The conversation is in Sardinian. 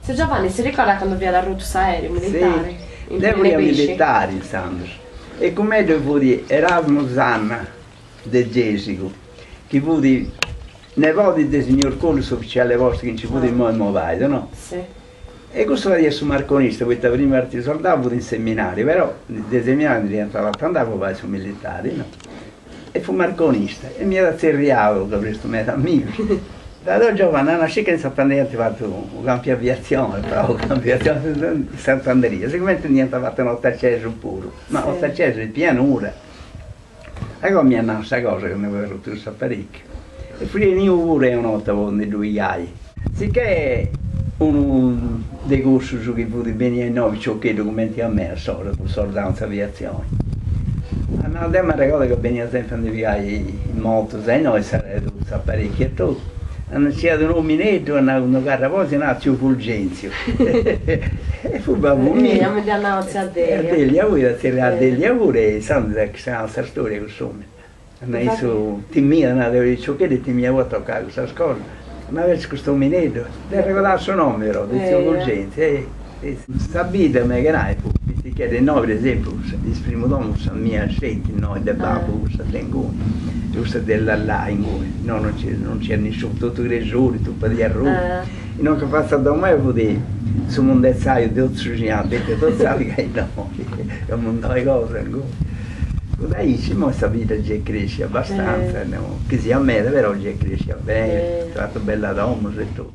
Tziu Giovanni si ricordat cando fiat arrutu s'aereu militari in Deu furia militari intzandus e cun mei ddoi fut Erasmu Sanna de Gesigu chi fut nebodi de signor Collu s'uficiali 'e posta chi nci fut immoi in Mobaidu no? E cussu fadiat su marconista poita prima de partiri sordau fut in seminariu però de seminariu ndi dd'iant fatu andai po fai su militari no? E fut marconista e m'iat tzerriau ca fureus meda amigus. Deu Giovanni, anda a sciri ca in Sant'Andria ant fatu u' campu 'e aviatzioni, brau, u' campu 'e aviatzioni in Sant'Andria, sigumenti nd'iant fatu in Ortacesu puru, ma Ortacesu est pianura. Agoa m'iat nau sa cosa ca ndi fut arrutu cussu aparicchiu e fui 'eniu puru 'eu un'orta po ndi ddu pigai. Sicchè unu de cussus chi fut beniu a innoi piciocheddu cumenti a mei a s'ora, fut sordau in s'aviatzioni, at nau, deu m'arregodu ca benia sempri a ndi pigai is motus a innoi s'aparecchiu e totu, at nau nc'iat un'omineddu, at nau cun d'una cara forti, si narat tziu Fulgentziu e fut babbu miu. E mi dd'iat nau tzia Delia. Delia puru, iat tzerriau Delia puru e intzandus iat chistionau sa storia cuss'omini. Ma issu timiat, nau, deu piciocheddu e timia puru a tocai cussas cosas, ma invecias custu omineddu, ddi arregodàt su nomini però, de tziu Fulgentziu, e sa bidda Meghenai fut pitichedda, innoi per esempiu is primu domus sa mia sceti innoi de babbu cussa de inguni, e cussa de Lallai inguni, no non nci non nc'iat nisciunu, totu cresuri, totu di arruga, innoi anca fatzu sa domu 'eu fut su mundetzaiu de totu su bixinau, depiat totu s'aliga innoi, e unu muntoni 'e cosa inguni. Fut aici, imoi sa bidda gei est crescia abastanza, no chi siat meda però gei est crescia beni, ant fatu bellas domus e totu.